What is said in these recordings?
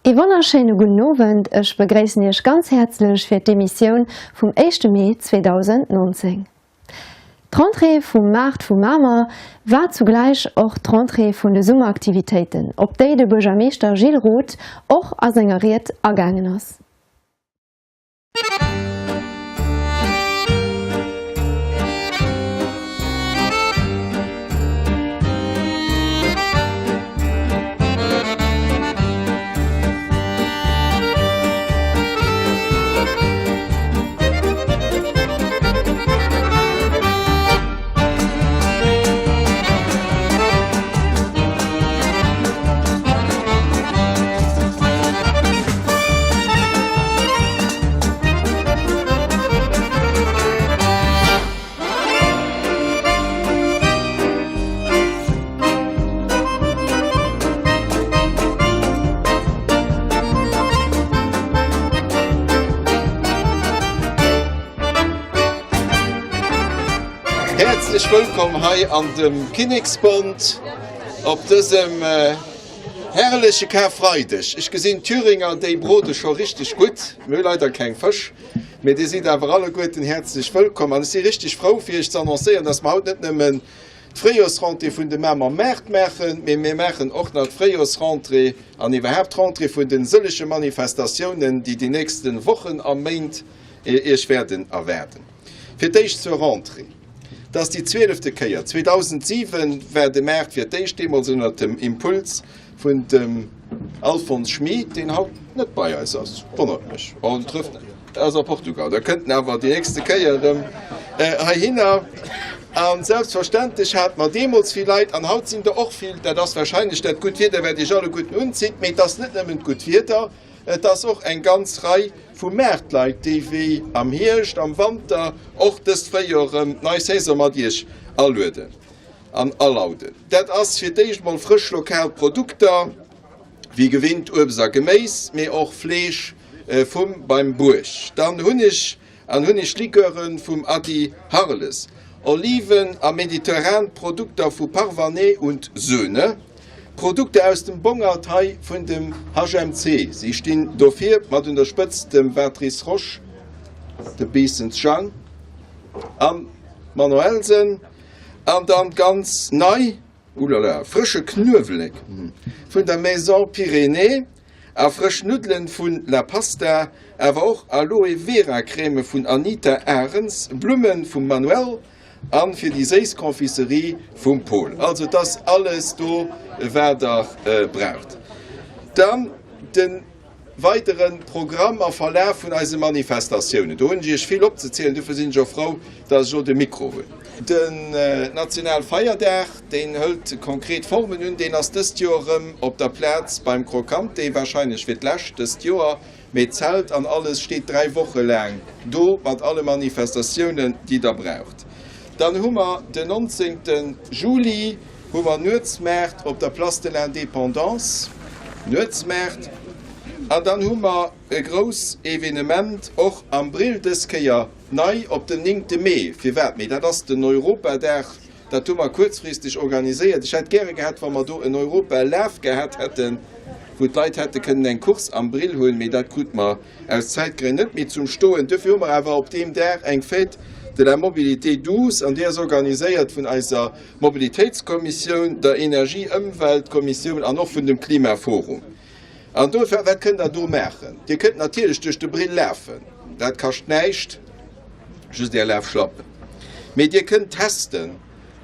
Ee wonnerschéine gudden Owend, ech begréissen Iech ganz häerzlech fir d'Emissioun vum éischte Mee 2019. D'Rentrée vum Maart vu Mamer war zugläich och d'Rentrée vun de Summeraktivitéiten, op déi de Buergermeeschter Gilles Roth och a senger Ried agaangen ass. Häerzlech wëllkomm hei an dem Kinneksbond op dësem herrleche Karfreideg. Ech gesinn d'Thüringer, déi brode scho richteg gutt. Mir hu leider keng Fësch, mee dir sidd awer alleguerten häerzlech wëllkomm. An ech si richteg frou fir iech ze annoncéieren, dass mer haut net nëmmen d'Fréijoersrentrée vun de Mamer Maart maachen, mee mir maachen och nach d'Fréijoersrentrée an iwwerhaapt d'Rentrée vun de sëllege Manifestatiounen, déi déi nächste Wochen a Méint Iech wäerten erwaarden. Fir d'éischt zur Rentrée. Et ass déi zwielefte Kéier. 2007 war de Maart fir d'éischt, deemools ënnert dem Impuls vun dem Alfons Schmid, deen haut net bei eis ass, wonnert mech, oh en trëfft, ass a Portugal, da kënnt en awer déi nächste Kéier erëm heihinner. A selbstverständlech hate mer deemools vill Leit an haut sinn der och vill. Dat ass wahrscheinlech dat gutt Wieder, wat Iech alleguerten unzitt. Mee et ass net nëmmen d'gutt Wieder. Et ass och eng ganz Rei vu Maartleit, déi wéi am Hierscht, am Wanter, och dëst Fréijoer erëm d'nei Saison mat Iech alueden an alauden. Dat ass fir d'éischt mol frësch lokal Produkter, wéi gewinnt Uebst a Geméis, mee och Fleesch vum beim Buerg. Dann Hunneg An Hunneg-Likören vum Ady Harles, Oliven a mediterran Produkter vu Parvaneh und Söhne, Produkter aus dem Bongert hei vun dem HMC, si stinn dofir mat un der Spëtzt dem Patrice Rosch, de Biissens Jang an d'Manoelsen, an dann ganz nei, Oulala, frësche Knuewelek vun der Maison Pyrénées a frësch Nuddelen vun La Pasta, awer och Aloe Vera Crème vun Anita Arens, Blummen vum Manuel an fir déi séiss Confiserie vum Paul. Also et ass alles do wat der braucht. Dann den Weidere Programm a Verlaf vun eise Manifestatiounen, do hunn ech Iech vill opzezielen, dofir sinn ech och frou, dass ech elo de Mikro hunn. Den Nationalfeierdag, deen hëlt konkret Formen un, deen ass dëst Joer erëm op der Plaz beim Krokante, wahrscheinlech fir d'lescht dëst Joer, mee d'Zelt an alles steet 3 Woche laang do mat alle Manifestatiounen, déi Der braucht. Dann hu mer den 19. Juli hu mer Nuetsmaart op der Place de l'Indépendance, Nuetsmaart. An dann hu mer e grouss Evenement och am Brill, dës Kéier nei op den 9. Mee. Firwat Mee? Dat ass den Europadag. Dat hu mer kuerzfristeg organiséiert. Ech hätt gäre gehat, wa mer do en Europalaf gehat hätten, wou d'Leit hätte kënnen eng Course am Brill hunn, mee dat krute mer aus Zäitgrënn net méi zum Stoen. Duerfir hu mer awer op deem Dag eng Fête de la mobilité douce an déi ass organiséiert vun eiser Mobilitéitskommissioun, der Energie-Ëmweltkommissioun an och vun dem Klimaforum. An dofir, wat kënnt Der do maachen? Dir kënnt natierlech duerch de Brill lafen, dat kascht näischt, just Är Lafschlappen. Mee Dir kënnt testen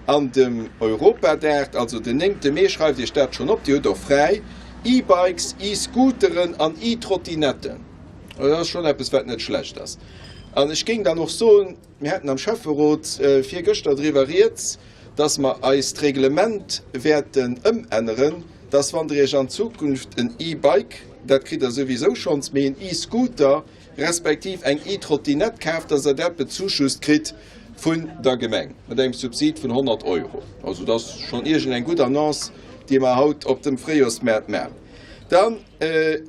an dem Europadag, also den néngte Mee, schreift Iech dat schonn op, Dir hutt och fräi, E-Bikes, E-Scooteren an E-Trottinetten. Dat ass schonn eppes, wat net schlecht ass. An ech géing dann och soen, Mir haten am Schäfferot virgëschter driwwer rieds, dass mer eist Reglement wäerten ëmänneren, dass wann Der Iech an Zukunft en E-Bike, dat kritt Der souwisou schonns, mee en E-Scooter respektiv eng E-Trottinett kaaft, dass Der dat bezuschusst kritt vun der Gemeng mat engem Subsid vun 100 Euro. Also dat ass schonn iergend eng gutt Annonce, déi mer haut op dem Fréijoersmaart maachen. Dann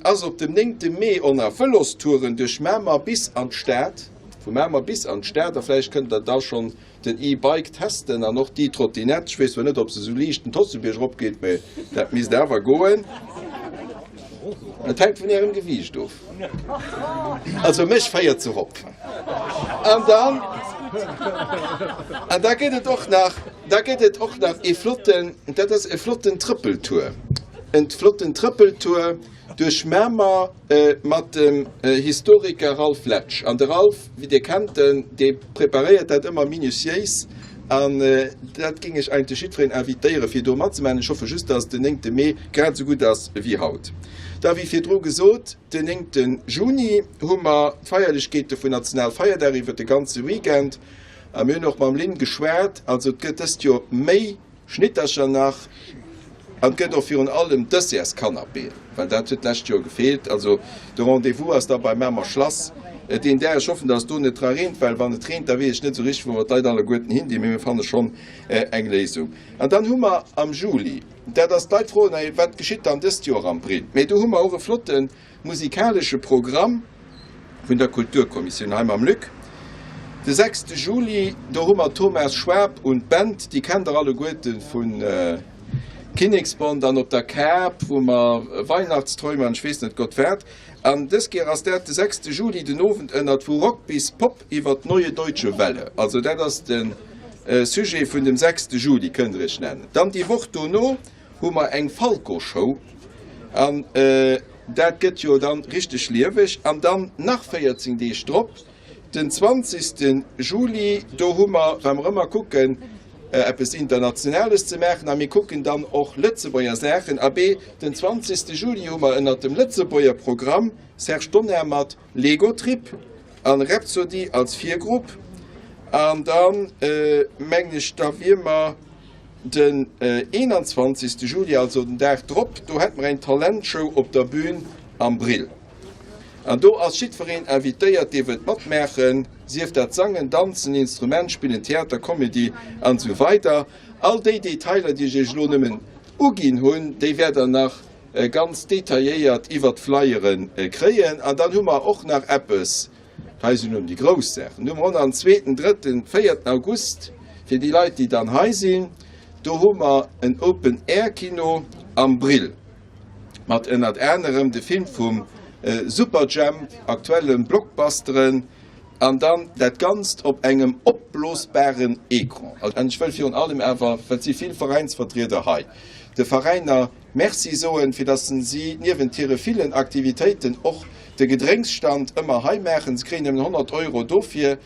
ass op dem néngte Mee och nach Vëlostouren duerch Mamer bis an d'Stad. Vu Mamer bis an d'Stad a vläicht kënnt der da schonn den E-Bike testen an och d'E-Trottinett. Ech weess zwar net, ob se esou liicht den Tossebierg eropgeet, mee dat misst awer goen. Et hänkt vun Ärem Gewiicht of. Also mech féiert se erop. An dann, an da gëtt et och nach, da gëtt et och nach ee flotten, dat ass e flotten Trëppeltour, en flotten Trëppeltour duerch Mamer mat dem Historiker Ralph Letsch. An de Ralph, wéi Dir kennt en, dee preparéiert dat ëmmer minutiéis an dat géing ech eigentlech jiddwereen invitéieren, fir do matzemaachen. Ech hoffe just, dass den néngte Mee grad esou gutt ass wéi haut. Da wéi virdru gesot, den néngte Juni hu mer d'Feierlechkeete vun Nationalfeierdag iwwert de ganze Weekend. A mir hunn och mam Lynn geschwat, also et gëtt dëst Joer méi Schnittercher nach an et gëtt och virun allem Dessertscanapéen, well dat huet d'lescht Joer gefeelt. Also de Rendez-vous ass da beim Mamer Schlass deen Dag. Ech hoffen, dass et do net dra reent, well wann et reent, da weess ech net esou richteg, wou mer d'Leit alleguerten hindinn, mee mir fanne schonn eng Léisung. An dann hu mer am Juli, dat ass, d'Leit froen, wat geschitt dann dëst Joer am Brill? Mee do hu mer och e flotte Musikalesche Programm vun der Kulturkommissioun hei mam Luc. De sechste Juli, do hu mer Thomas Schwab und Band, déi kennt der alleguerte vu Kinneksbond an op der Kap, wou mer Weihnachtsträume an ech weess net Gott wat. An dës Kéier ass dat de sechste Juli den Owend ënnert Vu Rock bis Pop iwwer d'Neue Deutsche Welle. Also dat ass de Sujet vun dem sechste Juli, kënnt der iech nennen. Dann déi Woch dono hu mer eng Falco-Show an dat gëtt jo dann richteg lieweg. An dann nach 14 Deeg drop, den 20. Juli, do hu mer, well mer ëmmer kucken, eppes Internationales ze maachen a mir kucken dann och Lëtzebuerger Saachen, abee, den 20. Juli hu mer ënnert dem Lëtzebuerger Programm Serge Tonnar mat Lego Trip an Rhapsody als Virgrupp an dann mengen ech, da wier mer Den 21. Juli, also den Dag drop, do hätt mer eng Talentshow op der Bühn am Brill. An do ass jiddwereen invitéiert, dee wëllt matmaachen, sief dat sangen, danzen, Instrument spillen, Theater, Comedy an esou weider. All déi Detailer, déi ech iech elo nëmmen uginn hunn, déi wäert der nach ganz detailléiert iwwert d'Flyere kréien. An dann hu mer och nach eppes Hei sinn nun déi grouss Saachen. Du hu mer och nach den zweeten, drëtten, véierten August fir déi Leit, déi dann hei sinn. Do hu mer en Open Air Kino am Brill mat ënnert anerem de Film vum Superjhemp, aktuelle Blockbusteren an dann dat Ganzt op engem opblosbaren Ecran. An ech wëll virun allem awer, well et si vill Veräinsvertrieder hei, de Veräiner Merci soen, fir dass si niewent hire villen Aktivitéiten och de Gedrénksstand ëmmer hei maachen. Se kréien nëmmen 100 Euro dofir,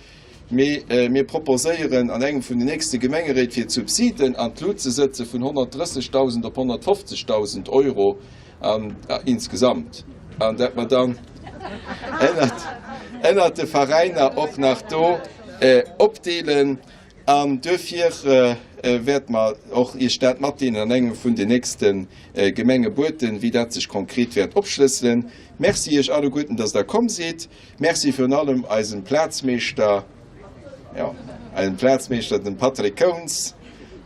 mee mir proposéieren an engem vun den nächste Gemengeréit, fir d'Subsiden an d'Lut ze sëtze vun 130.000 op 150.000 Euro an insgesamt, an dat mer dann ënnert, ënnert de Veräiner och nach do opdeelen. An duerfir wäerte mer och Iech dat matdeelen an engem vun den nächste Gemengebueten, wéi dat sech konkret wäert opschlësselen. Merci Iech alleguerten, dass Der komm sidd. Merci virun allem eisem Plazmeeschter, jo, eisem Plazmeeschter, dem Patrick Kounz,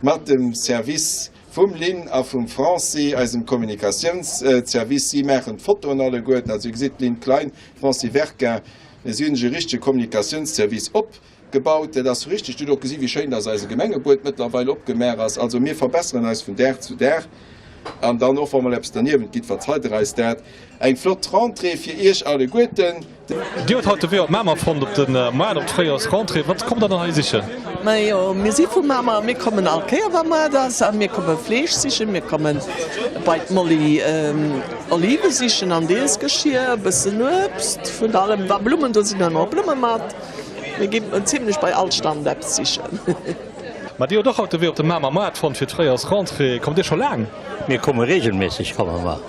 mat dem Service vum Lynn a vum Franci, eisem Kommunikatiounsservice. Si maachen d'Fotoen alleguerten. Also, Dir gesitt, Lynn Klein, Franci Werquin, si hunn sech e richtege Kommunikatiounsservice op. Gebaut. Dat ass richteg. Dir hutt och gesi wéi schéin dass eise Gemengebuet mëttlerweil opgemaach ass. Also mir verbesseren eis vun Dag zu Dag. An dann och wa mol eppes derniewent geet, verzeit der eis dat. Eng flott Rentrée fir Iech alleguerten. Dir hutt haut de Wee op Mamer fonnt, op de Moart, op d'Fréijoersrentrée. Wat kommt der dann hei sichen? Majo, mir si vu Mamer, mir kommen all Kéier wa Moart ass a mir komme Fleesch sichen, mir komme bei d'Molly Olive sichen an Deelsgeschier, e bëssen Uebst, vun allem. Wa Blummen do sinn, huele mer och Blumme mat. Mir ginn zimlech bei all Stand eppes sichen. Ma Dir hutt och haut de Wee op de Mamer Maart fonnt fir d'Fréijoersrentrée. Kommt Dir scho laang? Mir komme regelméisseg, komme mer.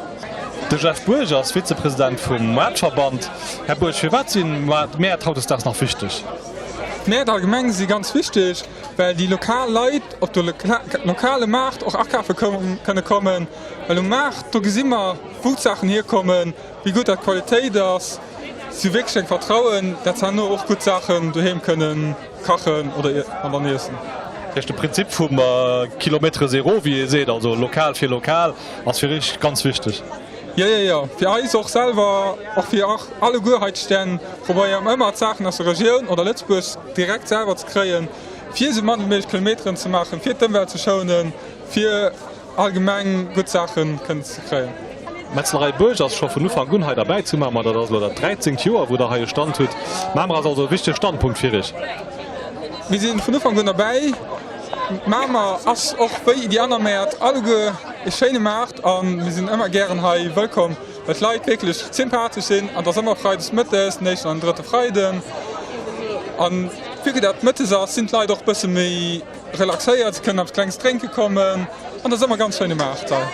De Jeff Bourg ass Vizepresident vum Maartverband. Här Bourg, firwat si Mäert hautdesdaags nach wichteg? D'Mäert allgemeng si ganz wichteg, well déi lokal Leit op de lokale Maart och akafe kënne kommen. Well um Maart, do gesi mer, wou d'Saachen hierkommen, wéi gutt dat d'Qualitéit ass. Si hu wierklech eng Vertrauen, dat se herno och gutt Saachen doheem kënnen kachen oder an dann iessen. Dat heescht, de Prinzip vum Kilomètre zéro, wéi ee seet, also lokal fir lokal, ass fir Iech ganz wichteg? Jo, jo, jo. Fir eis och selwer, och fir alleguer hei d'Stänn, probéiere mer ëmmer d'Saachen aus der Regioun oder Lëtzebuerg direkt selwer ze kréien, fir esou mann wéi méiglech Kilometeren ze maachen, fir d'Ëmwelt ze schounen, fir allgemeng gutt Saachen kënnen ze kréien. D'Metzlerei Buerg ass scho vun Ufank un hei derbäi zu Mamer. Dat ass elo dat dräizéngt Joer, wou der hei e Stand hutt. Mamer ass also e wichtege Standpunkt fir iech. Mir si vun Ufank un derbäi. Mamer ass och wéi déi aner Mäert alleguer e schéine Maart a mir sinn ëmmer gären hei wëllkomm, well d'Leit wierklech sympathesch sinn an et ass ëmmer freides mëttes, den éischten an den drëtte Freiden. An vu que dat mëttes ass, sinn d'Leit och e bësse méi relaxéiert, se kënnen eppes Klenges drénke kommen an et ass ëmmer ganz schéine Maart hei.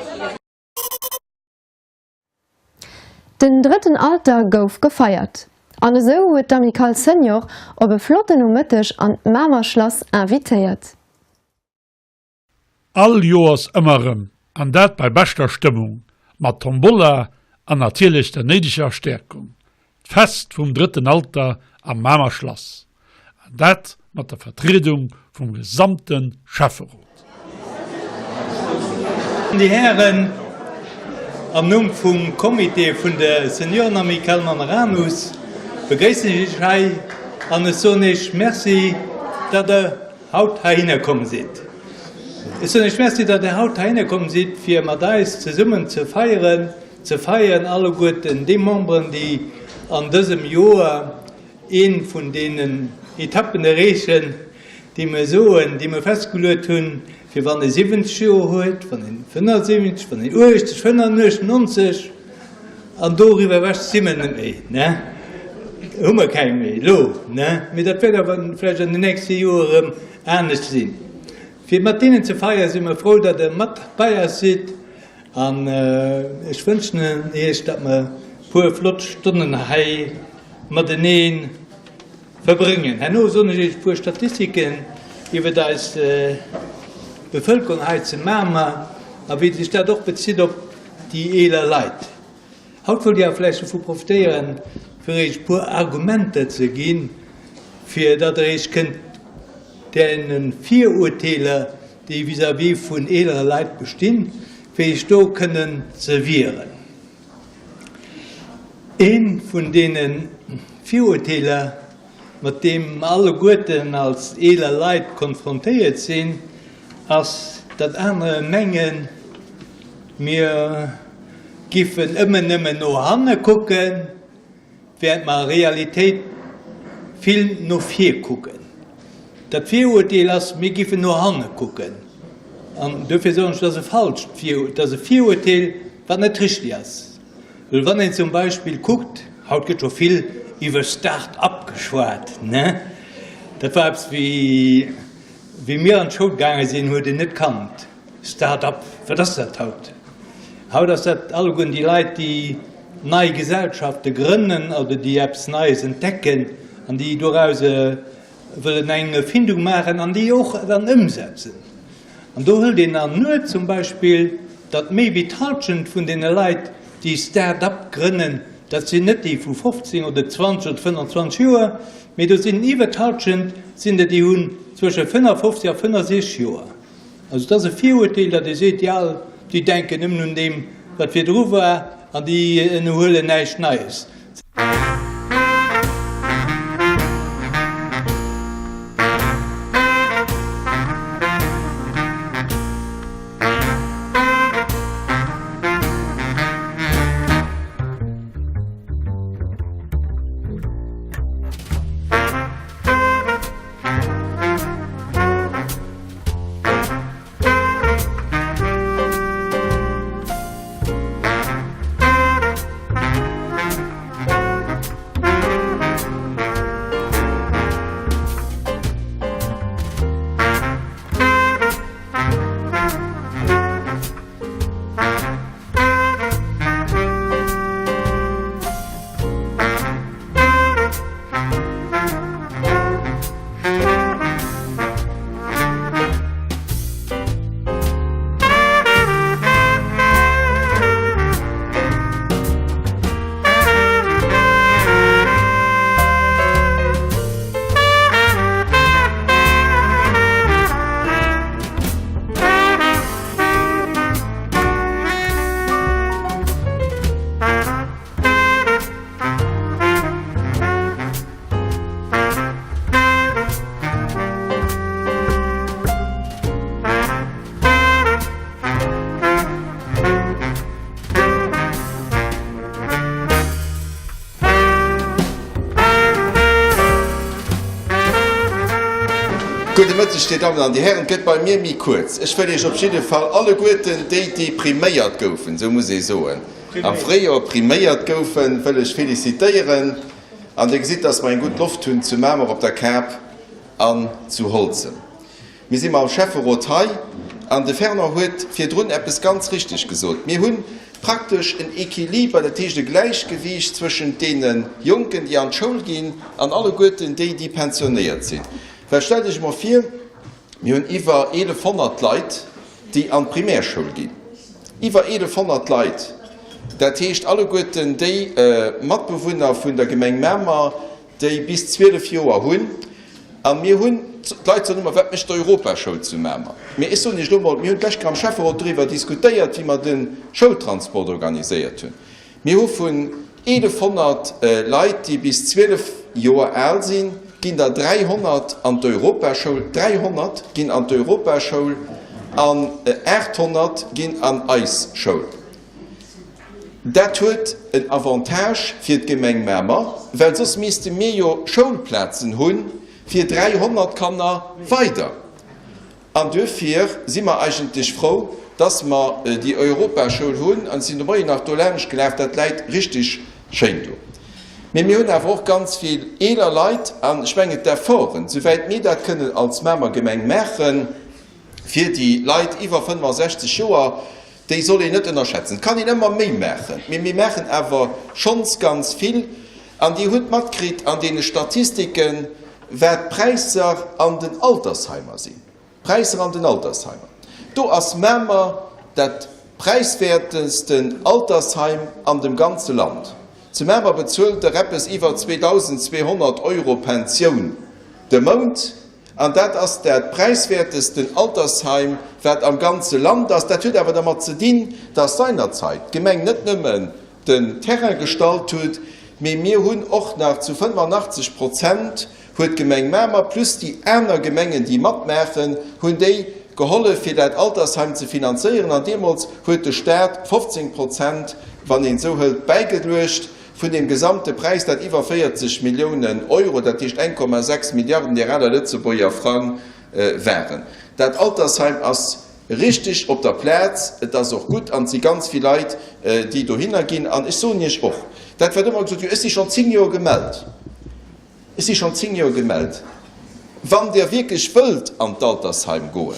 Den drëtten Alter gouf gefeiert an esou huet d'Amicale Senior op e flotten Nomëtteg an d'Mamer Schlass invitéiert. All Joers ëmmer rëm, an dat bei beschter Stëmmung, mat Tombola an natierlech der néideger Stäerkung, d'Fest vum drëtten Alter am Mamer Schlass. An dat mat der Vertriedung vum gesamte Schäfferot. Dir Hären, am Numm vum Comité vun der Seniorenamicale Mameranus begréissen ech Iech hei an ech soen Iech Merci, datt Der haut heihinner komm sidd. Ech soen Iech Merci, datt Der haut heihinner komm sidd, fir mat eis zesummen ze feieren, ze feieren alleguerten déi Memberen, déi an dësem Joer Een vun deenen Etappen erreechen, déi mer soen, déi mer festgeluet hunn, fir wann ee 70 Joer huet, wann een 75, wann een 80, 85, 90, an doriwwer ewech si mer net méi, ne? Hu mer keng méi elo, ne? Mee dat wäert awer vläicht an den nächste Joer erëm anescht sinn. Fir mat deenen ze feiern, si mer frou, datt Der mat bei eis sidd. An ech wënschen Iech, datt mer e puer flott Stonnen hei matenee verbréngen. Herno soen ech Iech e puer Statistiken iwwert eis Bevëlkerung hei zu Mamer a wéi sech dat och bezitt op déi eeler Leit. Haut wollt ech awer vläicht dovu profitéieren, fir Iech e puer Argumenter ze ginn, fir datt Der Iech kënnt deene Virurteeler, déi vis-à-vis vun eelere Leit bestinn, fir Iech do kënnen ze wieren. Ee vun deene Virurteeler, mat deem mer alleguerten als eeler Leit konfrontéiert sinn, ass, datt anerer mengen, mir giffen ëmmer nëmmen no hanne kucken, während mer a Realitéit vill no vir kucken. Dat Virurteel ass, mir giffen no hanne kucken. An duerfir soen ech, dat ass e falscht Vir, dat ass e Virurteel, wat net richtig ass. Well wann een zum Beispill kuckt, haut gëtt scho vill iwwer Start-up geschwat, ne? Dat war eppes, wéi, wéi mir an d'Schoul gaange sinn, huet een net kannt. Start-up, wat ass dat haut? Haut ass dat alleguerten déi Leit, déi nei Gesellschafte grënnen oder déi eppes Neies entdecken an déi doraus wëllen eng Erfindung maachen an déi och dann ëmsetzen. An do hëlt een an Nuet zum Beispill, datt méi wéi d'Halschent vun deene Leit, déi Start-up grënnen, dat sinn net déi vu 15 oder 20 oder 25 Joer, mee do sinn iwwer d'Halschent sinn der, déi hunn zwësche 55 a 65 Joer. Also et ass e Virurteel, datt ee seet, déi Al, déi denken nëmmen un deem, wat virdru war, an déi ënnerhuelen näischt Neies. Gudde Mëtteg, Dir Dammen an Dir Hären. Et gëtt bei mir méi kuerz. Ech wëll Iech op jidde Fall alleguerten déi, déi priméiert goufen, esou muss ee soen, am Fréijoer priméiert goufen, wëll ech felicitéieren. An Dir gesitt, dass mer eng gutt Loft hunn zu Mamer op der Kap an zu Holzem. Mir si mam Schäfferot hei, an de Fernand huet virdrun eppes ganz richtig gesot, Mir hu praktesch en Equiliber, dat heescht e Gläichgewiicht zwëschent deene Jonken, déi an d'Schoul ginn, an alleguerten déi, déi pensionéiert sinn. Well stellt Iech emol vir, mir hunn iwwer 1.100 Leit, déi an d'Primärschoul ginn. Iwwer 1.100 Leit, dat heescht alleguerten déi Matbewunner vun der Gemeng Mamer, déi bis 12 Joer hunn, a mir hunn, d'Leit soen ëmmer, wat mécht d'Europaschoul zu Mamer? Mee ech soen Iech elo mol, mir hunn d'lescht Kéier am Schäfferot doriwwer diskutéiert, wéi mer de Schoultransport organiséiert hunn. Mir hu vun 1.100 Leit, déi bis 12 Joer al sinn, ginn der 300 an d'Europaschoul, 300 ginn an d'Europaschoul an 800 ginn an eis Schoul. Dat huet en Avantage fir d'Gemeng Mamer, well soss misste mir jo Schoulplazen hu fir 300 Kanner weider. An duerfir si mer eigentlech frou, dass mer déi Europaschoul hunn. An ech sinn de Moien nach do laanscht gelaf, dat läit richtig schéin do. Mee mir hunn awer och ganz vill eeler Leit an ech mengen d'Efforten, souwäit mir dat kënnen als Mamer Gemeng maachen, fir déi Leit iwwer 65 Joer, Déi soll een net ënnerschätzen. Et kann een ëmmer méi maachen, mee mir maachen awer schonns ganz vill. An Dir hutt matkritt an deene Statistiken, wat d'Präisser an den Altersheimer sinn. D'Präisser an den Altersheimer. Do ass Mamer dat präiswäertesten Altersheim an dem ganze Land. Zu Mamer bezuelt Der eppes iwwer 2.200 Euro Pensioun de Mount. An dat ass dat präiswäertesten Altersheim, wat am ganze Land ass. Dat huet awer dermat ze dinn, dass seinerzeit d'Gemeng net nëmmen den Terrain gestallt huet, mee mir hunn och nach zu 85 Prozent huet d'Gemeng Mamer plus déi aner Gemengen, déi matmaachen, hunn déi gehollef, fir dat Altersheim ze finanzéieren. An deemools huet de Stat 15 Prozent, wann een esou hëlt, bäigeluecht. Vun deem gesamte Präis, dat iwwer 40 Milliounen Euro, dat heescht 1,6 Milliarden där aler Lëtzebuerger Frang, waren. Dat Altersheim ass richteg op der Plaz, et ass och gutt an et si ganz vill Leit, déi dohinner ginn. An ech soen Iech och dat, wat ëmmer gesot gëtt, Ech si schonn 10 Joer gemellt, ech si schonn 10 Joer gemellt. Wann Der wierklech wëllt an d'Altersheim goen,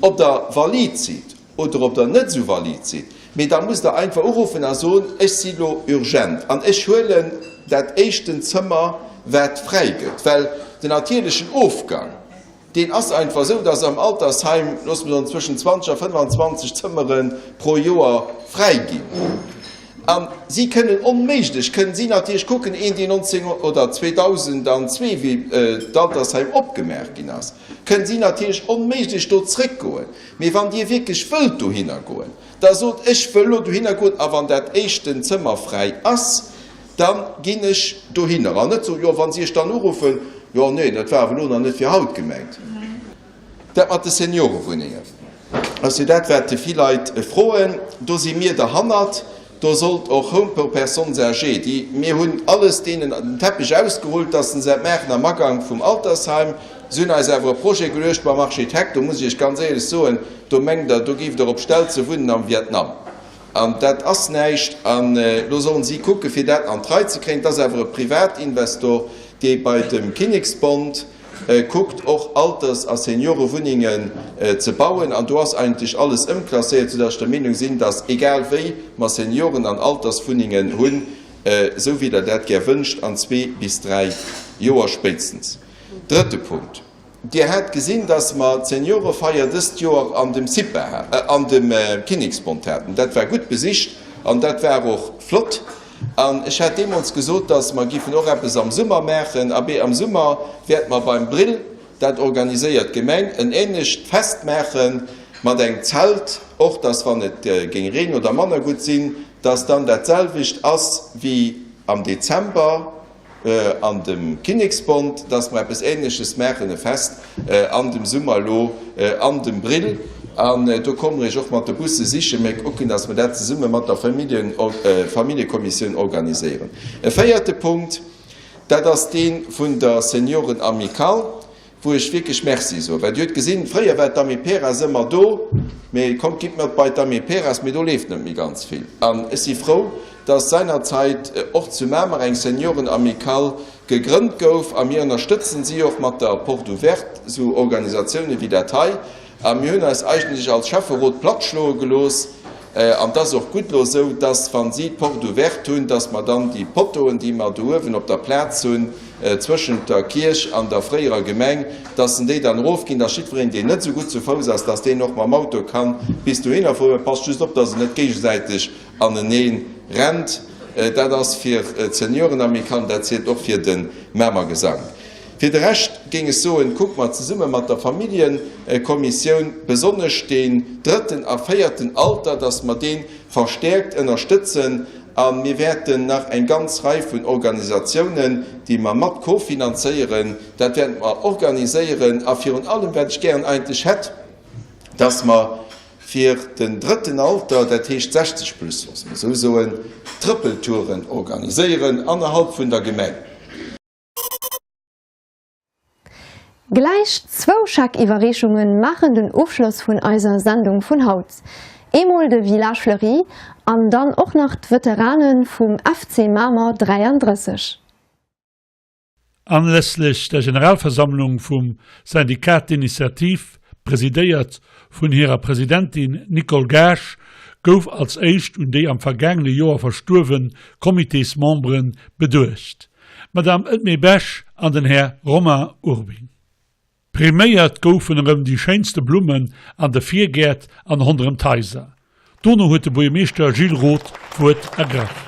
ob Der valid sidd oder ob Der net esou valid sidd, mee da musst Der einfach uruffen a soen, ech si lo urgent an ech huelen dat éischten Zëmmer, wat fräi gëtt. Well den natierlechen Ofgang, deen ass einfach esou, dass am Altersheim, loosse mer soen, zwëschen 20 a 25 Zëmmere pro Joer fräi ginn. A si kënnen onméiglech, kënnen si natierlech kucken, een, deen 19 oder 2002, wéi d'Altersheim opgemaach ginn ass, kënnen si natierlech onméiglech do zréckgoen. Mee wann Dir wierklech wëllt dohinner goen, da sot, Ech wëll elo dohinner goen, a wann dat éischten Zëmmer fräi ass, da ginn ech dohinner. An net soen, Jo, wa si Iech dann uruffen, Jo, nee, dat war awer elo nach net fir haut gemengt. Dat mat de Seniorewunnengen ass jo dat, wat vill Leit froen. Do si mir derhannert. Do sollt och Home pour personnes âgées, déi, mir hunn alles deenen den Teppech ausgerullt, dass se dat maachen am Agank vum Altersheim. Se hunn eis awer e Projet geluecht beim Architekt, do muss ech Iech ganz éierlech soen, do mengt Der, do géift Der op Stelze wunnen am Vietnam. An dat ass näischt. An elo sollen si kucken, fir dat an d'Rei ze kréien. Et ass awer e Privatinvestor, dee bei dem Kinneksbond kuckt, och Alters a Seniorewunnengen ze bauen. An do ass eigentlech alles ëmklasséiert, soudass ech der Meenung sinn, dass egal wéi mer Senioren an Alterswunnengen hunn, esou wéi Der dat gär wënscht, an zwee bis dräi Joer spéitstens. Drëtte Punkt, Dir hat gesinn, dass mer d'Seniorefeier dëst Joer an dem CIPA, an dem Kinneksbond haten. Dat war gutt besicht an dat war och flott. An ech hat deemools gesot, dass mer giffen och eppes am Summer maachen. Abee, am Summer wäerte mer beim Brill, dat organiséiert d'Gemeng, en ähnlecht Fest maache mat engem Zelt och, dass wann et géing reenen oder manner gutt sinn, dass dann dat selwecht ass wéi am Dezember. An dem Kinneksbond, dass mer eppes Ähnleches maachen, e Fest an dem Summer elo an dem Brill. An do komme mer Iech och mat de Busse sichen. Mir kucken, dass mer dat zesumme mat der Familljekommissioun organiséieren. E véierte Punkt, dat ass dee vun der Seniorenamicale. wou ech wierklech Merci soen, well Dir hutt gesinn, fréier war d'Amiperas ëmmer do, mee kommt, gitt mat bei d'Amiperas, mee do leeft net méi ganz vill. An ech si frou, dass seinerzeit och zu Mamer eng Seniorenamicale gegrënnt gouf a mir ënnerstëtzen si och mat der Porte ouverte, esou Organisatiounen wéi dat hei. A mir hunn eis eigentlech als Schäfferot plattschloe gelooss, an et ass och gutt elo esou, dass, wa si d'Porte ouverte hunn, dass mer dann déi Pottoen, déi mer do uewen op der Plaz hunn, zwëschent der Kierch an der fréierer Gemeng, dass en déi dann erofginn, dass jiddwereen, deen net esou gutt zu Fouss ass, dass deen och mam Auto kann bis dohinner fueren. Passt just op, dass en net géigesäiteg anenee rennt. Dat ass fir d'Seniorenamicale, dat zielt och fir de Mamer Gesank. Fir de Rescht géing ech soen, kucke mer zesumme mat der Familljekommissioun besonnesch deen drëtten a véierten Alter, dass mer dee verstäerkt ënnerstëtzen. A mir wäerten nach eng ganz Rei vun Organisatiounen, déi mer mat kofinanzéieren, dat wäerte mer organiséieren. A virun allem, wat ech gären eigentlech hätt, dass mer fir den drëtten Alter, dat heescht 60 plus, loosse mer esou soen, Trëppeltouren organiséieren annerhalb vun der Gemeng. Gläich zwou Scheckiwwerreechunge maachen den Ofschloss vun eiser Sendung vun haut. Eemol de Village Fleury an dann och nach d'Veterane vum FC Mamer 33. Anlässlech der Generalversammlung vum Syndicat d'Initiative, presidéiert vun hirer Presidentin Nicole Gaasch, gouf als éischt un déi am vergaangene Joer verstuerwe Comitésmembere beduecht, d'Madame Edmée Besch an den Här Romain Urbing. Priméiert goufen erëm déi schéinste Blummen an de Virgäert an ronderëm d'Haiser. Dono huet de Buergermeeschter Gilles Roth d'Wuert ergraff.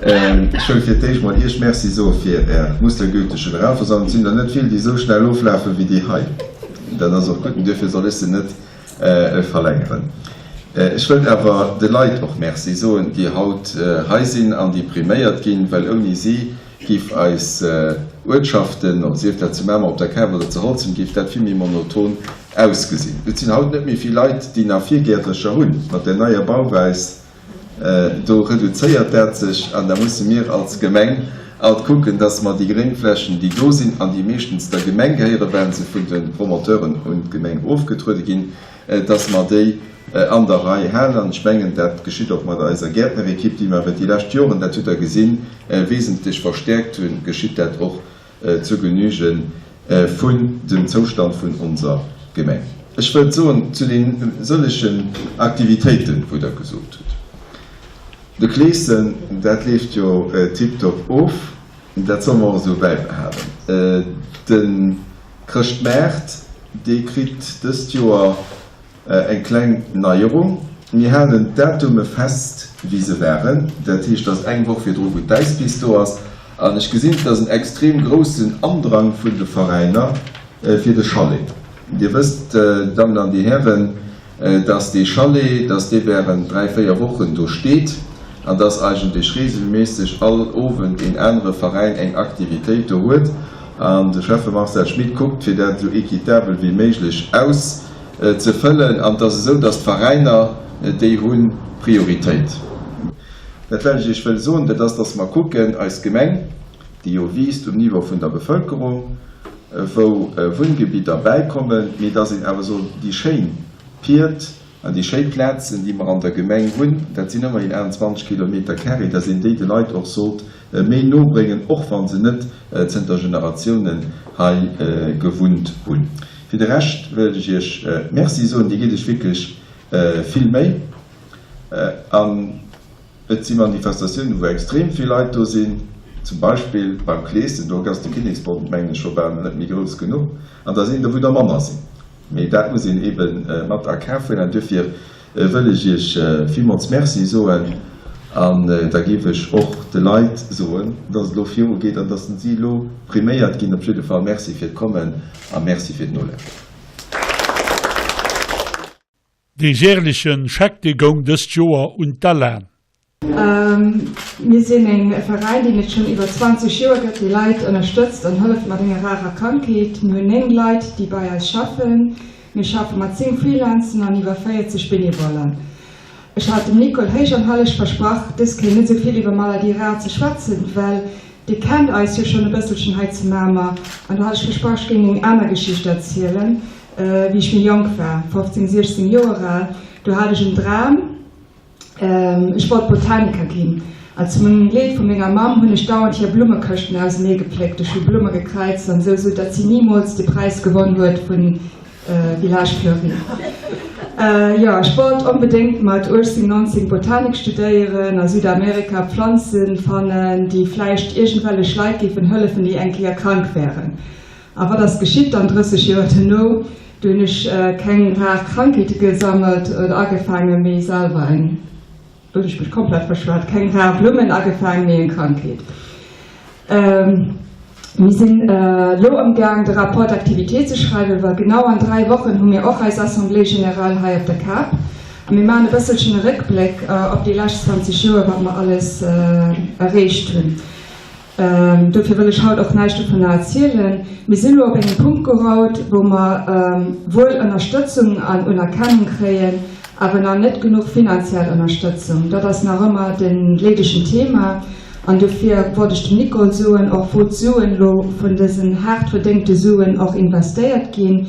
Ech wëll fir d'éischt mol Iech Merci soe fir Är mustergülteg Generalversammlung. Et sinn der net vill, déi esou schnell oflafe wéi déi hei. Dat ass och gutt an duerfir soll ech se net verlängeren. Ech wëllt awer de Leit och Merci soen, déi haut hei sinn an déi priméiert ginn, well ouni si géif eis Uertschaften, sief dat zu Mamer op der Kap oder zu Holzem, géif dat vill méi monoton ausgesinn. Et sinn haut net méi vill Leit, déi nach Virgäertercher hunn. Mat där neier Bauweis Do reduzéiert dat sech an da musse mir als Gemeng alt kucken, dass mer déi Gréngflächen, déi do sinn an déi meeschtens der Gemeng gehéieren, well se vun de Promoteuren un d'Gemeng ofgetruede ginn, dass mer déi an der Rei halen. An ech mengen, dat geschitt och mat eiser Gäertnerekipp, déi mer iwwert déi lescht Joren, dat hutt Der gesinn, wesentlech verstäerkt hunn, geschitt dat och zur Genüge vun dem Zoustand vun onser Gemeng. Ech wëllt soen zu de sëllegen Aktivitéiten, wou Der gesot hutt, de Kleeschen, dat leeft jo tiptop of, dat solle mer och esou bäibehalen. De Chrëschtmaart, dee kritt dëst Joer Eng kleng Neierung, Mir halen d'Datume fest, wéi se waren. Dat heescht, dass eng Woch virdru, wou d'Äispist do ass. An ech gesinn, et ass en extrem groussen Andrang vun de Veräiner fir de Chalet. Dir wësst, Dammen an Dir Hären, dass dee Chalet, dass dee während 3, 4 Wochen do steet an dass eigentlech regelméisseg all Owend een anere Veräin eng Aktivitéit do huet. An de Schäffe Marcel Schmit kuckt, fir dat esou équitabel wéi méiglech aus. Ze fëllen. An et ass esou, datt d'Veräiner, déi hu Prioritéit. Dat wat ech Iech wëll soen, dat ass, datt mer kucken, eis Gemeng, déi jo wiisst um Niveau vun der Bevëlkerung, wou Wunngebidder bäikommen, mee datt een awer soll déi schéin Pied an déi schéi Plazen, déi mer an der Gemeng hunn, dat sinn ëmmerhin 28 Kilometer carré, datt een déi de Leit och sollt méi no bréngen, och wa se net zënter Generatiounen hei gewunnt hunn. Fir de Rescht wëllt ech Iech Merci soen. Dir gitt Iech wierklech vill Méi an et si Manifestatiounen, wou extrem vill Leit do sinn, zum Beispill beim Kleeschen, do ass de Kinneksbond, mengen ech, scho bal net méi grouss genuch, an da sinn der, wou der manner sinn. Mee dat muss een eebe mat a Kaf huelen an duerfir wëll ech Iech villmools Merci soen an da géif ech och de Leit soen, dass et elo viru geet an dass si elo priméiert ginn. Op jidde Fall Merci fir d'Kommen a Merci fir d'Nolauschteren. Dee jährlechen Scheck dee goung dëst Joer un d'Alan. Mir sinn e Veräin, deen et schonn iwwer 20 Joer gëtt, dee Leit ënnerstëtzt an hëlleft mat enger rarer Krankheet. Mir hunn 9 Leit, déi bei eis schaffen. Mir schaffe mat 10 Freelancen an iwwer 40 Benevollen. Ech hat dem Nicole héich an helleg versprach, dës Kéier net esou vill iwwer Maladie rare ze schwätzen, well. Dir kennt eis jo schonn e bësselchen hei zu Mamer an do hat ech versprach, ech géing eng aner Geschicht erzielen, wéi ech méi jonk war, 15, 16 Joer al, do hat ech en Dram, ech wollt Botaniker ginn. An zu mengem Leed vu menger Mamm hunn ech dauernd hir Blummekëschten ausenee gepléckt, ech hu Blumme gekräizt an esou, sou datt si nimools de Präis gewonn huet vun Village Fleuri. Jo, ech wollt onbedéngt mat 18, 19 Botanik studéieren, a Südamerika Pflanzen fannen, déi vläicht iergendwellech Leit géifen hëllefen, déi eng Kéier krank wären. A wat ass geschitt dann 30 Joer duerno? Do hunn ech keng rar Krankheete gesammelt oder agefaangen, mee selwer eng. Do hunn ech mech komplett verschwat. Keng rar Blummen agefaang, mee eng Krankheet. Mir sinn elo amgaang de Rapport d'activité ze schreiwen, well genau an 3 Wochen hu mir och eis Assemblée générale hei op der Kap a mir maachen e bësselchen e Réckbléck op déi lescht 20 Joer, wat mer alles erreecht hunn. Dofir wëll ech haut och näischt dovunner erzielen. Mir sinn elo op engem Punkt geraut, wou mer wuel Ënnerstëtzung an Unerkennung kréien, awer nach net genuch finanziell Ënnerstëtzung. Dat ass nach ëmmer de leedegen Thema. An dofir wollt ech dem Nicole soen, och wou d'Suen elo vun dësen haart verdéngte Suen och investéiert ginn.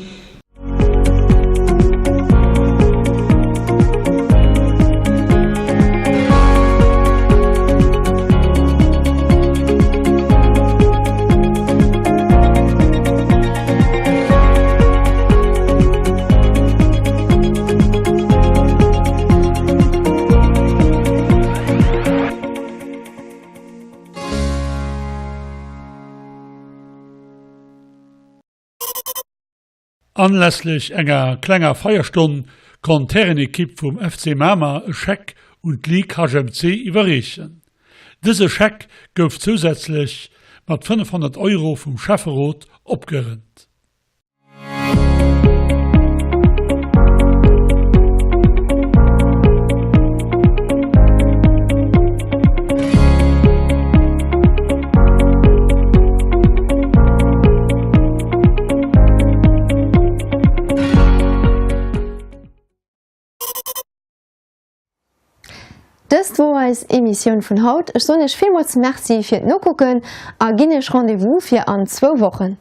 Anlässlech enger klenger Feierstonn konnt d'Härenekipp vum FC Mamer e Scheck un d'Ligue HMC iwwerreechen. Dëse Scheck gouf zousätzlech mat 500 Euro vum Schäfferot opgerënnt. Dëst wor eis Emissioun vun haut. Ech soen iech villmools Merci fir d'Nokucken a ginn iech Rendez-vous fir an zwou Wochen.